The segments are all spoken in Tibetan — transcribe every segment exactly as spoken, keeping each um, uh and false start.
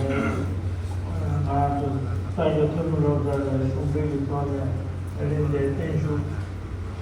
ང་ཚོ་ས་སྐྱ་ཐོན་མི་སློབ་གྲྭ་ལ་གཞུང་འབྲེལ་གྱི་ཐོག་ནས་ད་རིང་འདིར་བརྟན་བཞུགས་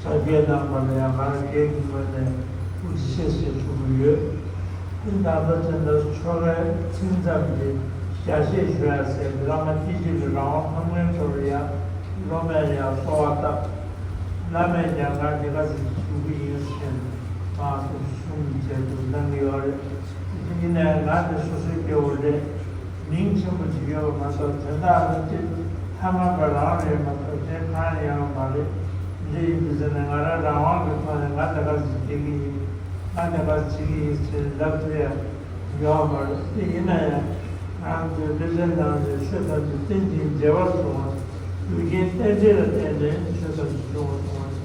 གཟབ་རྒྱས་གནང་བ་ལ་ཡང་ང་སྒེར་གྱི་ངོས་ནས་ཐུགས་རྗེ་ཆེ་ཞེས་ཞུ་གི་ཡོད། ད་ལྟ་དེ་འདྲ་ཆོ་གའི་ཚིག་མཚམས་ཀྱི་ཞལ་བཞེས་ཞུ་ཡ་ཟེར་བླ་མ་སྐྱེས་ཆེན་གྱི་རང་དབང་ཐོབ་མཁན་ཚོར་ཡང་སློབ་མས་ཡང་གསོལ་བ་བཏབ། བླ་མས་ཀྱང་ང་འདི་ག་ཟིག་ཞུ་གི་ཡིན་ཟེར་མ་གཏོགས་གསུང་གི་བྱས་འདུག་གནང་གི་ཡོད་རེད། ཡིན་ནའི་ང་དེ་སོ་སོའི་སྐྱེ་བོ་རེད། མིང་ཆེན་པོ་ཅིག་ཡོད་པ་མ་གཏོགས་དོན་དག་ལ་ཅིག་ཐ་མལ་པ་རང་རེད་མ་གཏོགས་གཞན་གང་ཡང་ཡོད་མ་རེད། འདི་ཡིན་དུས་ཟེར་ནས་ང་རང་རང་དབང་གི་ཐོག་ནས་ང་དེ་ག་ཟིག་སྐྱེ་གི་ཡིན། ང་དེ་ག་ཟིག་བྱེད་ཀྱི་ཡིན་ཟེར་ལབ་ཐུབ་ཡ་ཡོད་མ་རེད། དེ་ཡིན་ན་ཡང་ང་ཚོའི་སློབ་གྲྭའི་ནང་ནས་ཆོས་ཐམས་ཅད་རྟེན་ཅིང་འབྲེལ་བར་བྱུང་བ། རྒྱུ་རྐྱེན་རྟེན་འབྲེལ་ལ་བརྟེན་ནས་ཆོས་ཐམས་ཅད་འབྱུང་བ་བྱུང་བ་རེད།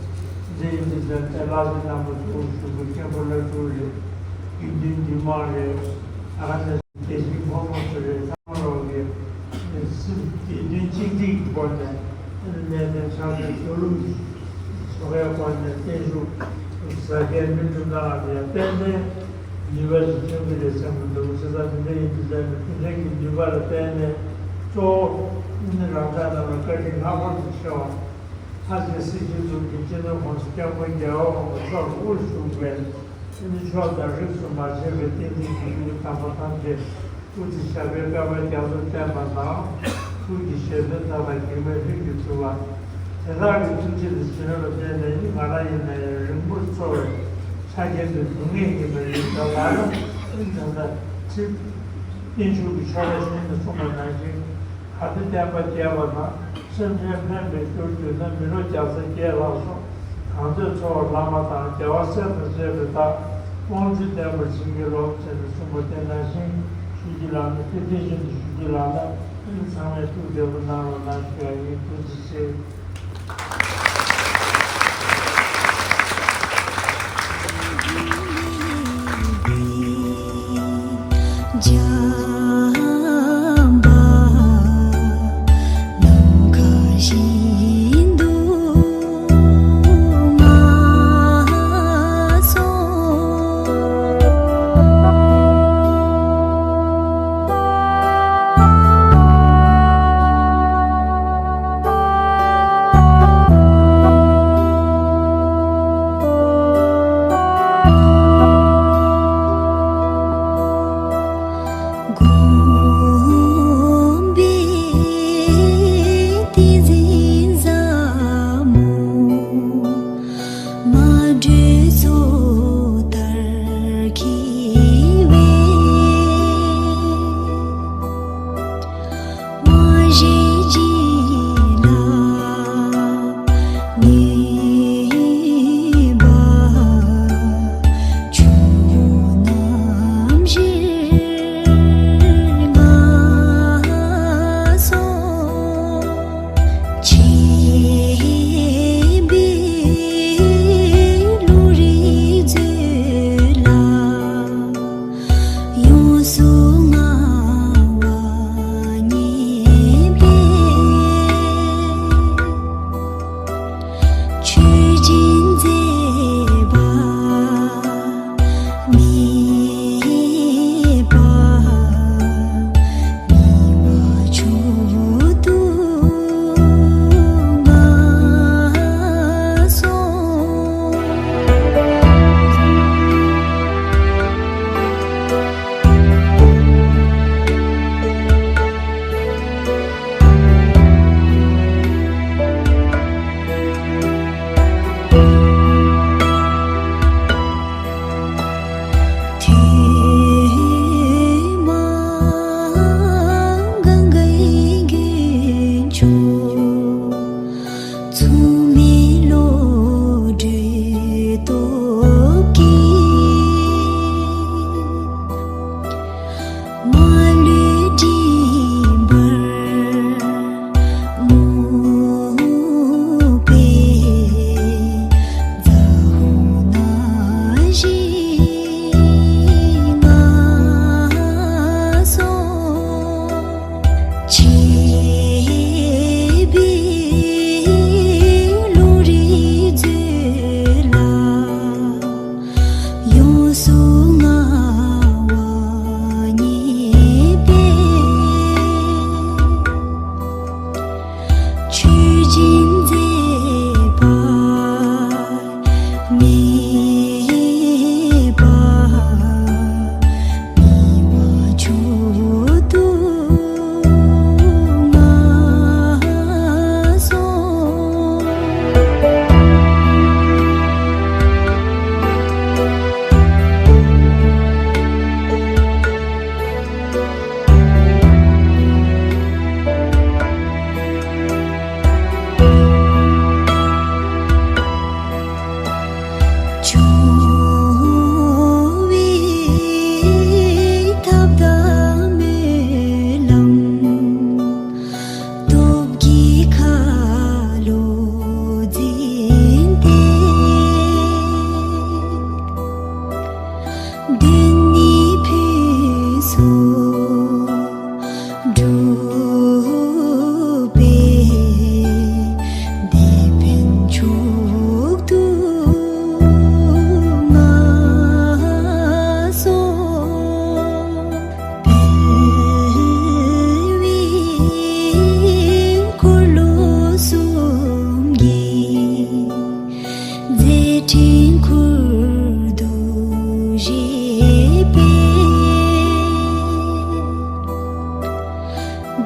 འདི་ཡིན་དུས་ཟེར་ཏེ་ལྷ་སྲས་རྣམ་པ་ཚོ་དབུ་བཞུགས་པའི་མཁན་པོ་བླ་སྤྲུལ་རེད། དགེ་འདུན་འདུས་མང་རེད། ཨ་ནི། དགེ་བཤེས་ཕོ་མོ་ཚོ་རེད། ཚང་མ་ལོག་གི་སྲིད་དགེ་འདུན་གཅིག་སྒྲིལ་གྱི་སྒོ་ནས་གནས་བརྟན་ཕྱག་འཚལ་ཞུ་ལུགས་ཆོ་གའི་སྒོ་ནས་བརྟན་བཞུགས་གཟབ་རྒྱས་སྨིན་གྲོལ་གནང་བ་ལ་ཏན་ཏན་ནུས་པ་ཞིག་ཐོན་གྱི་རེད་བསམ་གྱི་འདུག་བྱས་ཙང་དེ་འདྲ་ཡིན་དུས་ཙང་དེ་འདྲ་གི་ནུས་པ་ལ་བརྟེན་ནས་གཙོ་བོ་ནི་རང་ཅག་རྣམས་ལ་བཀའ་དྲིན་ལྷག་པར་དུ་ཆེ་བ། ལྷ་སའི་སྲིད་སྤྱི་ཚོགས་ཀྱི་སྤྱི་ནོར་༸གོང་ས་༸སྐྱབས་མགོན་རྒྱལ་བ་དབང་པོ་མཆོག་གིས་དབུ་བཞུགས་པའི་ཨ་ནི་ཕྱོགས་དང་རིས་སུ་མ་ཆད་པའི་བསྟན་འཛིན་གྱི་ཡུལ་དམ་པ་ཐམས་ཅད་སྐུ་ཚེ་ཞབས་པད་བསྐལ་པ་རྒྱ་མཚོར་བརྟན་པ་དང་། ཐུགས་ཀྱི་བཞེད་དོན་མཐའ་དག་གེགས་མེད་ལྷུན་གྱིས་གྲུབ་པ། དེ་དག་གི་ཐུགས་རྗེ་དང་བྱིན་རླབས་ལ་བརྟེན་ནས་ནི་ང་རང་ཡིན་ན་ཡང་རིང་པོར་འཚོ་བའི་ཆ་རྐྱེན་དུ་འབྱུང་ངེས་ཡིན་པ་ཡིན་ཙང་ལ་ནི་ཨ་ནི་ད་ལྟ་ཁྲིད་བརྟན་བཞུགས་ཀྱི་ཆོ་ག་གཞུང་ནས་གསུངས་པ་ནང་བཞིན། གལ་ཏེ་བསྟན་པ་རྒྱས་པ་དང་། སེམས་ཅན་ཕན་པའི་རྒྱུར་གྱུར་ན། མི་ལོ་བརྒྱ་རྩ་བརྒྱད་ལྷག་སོགས་གང་འདོད་འཚོ་བ་ལ་མ་བཏང་། རྒྱལ་བ་སྲས་དང་བཅས་པའི་བདག་དབང་ཕྱུག་བསྟན་པར་བྱིན་གྱིས་རློབས་ཟེར་ནས་གསུངས་པ་དེ་ནང་བཞིན་ཞུ་རྒྱུ་ལགས་ན། དེ་དེ་བཞིན་དུ་ཞུ་རྒྱུ་ལགས་ན། ཨ་ནི་ཚང་མས་ཐུགས་བདེ་པོ་གནང་རོགས་གནང་ཞུ་ཡ་ཡིན། ཐུགས་རྗེ་ཆེ།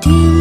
དེ་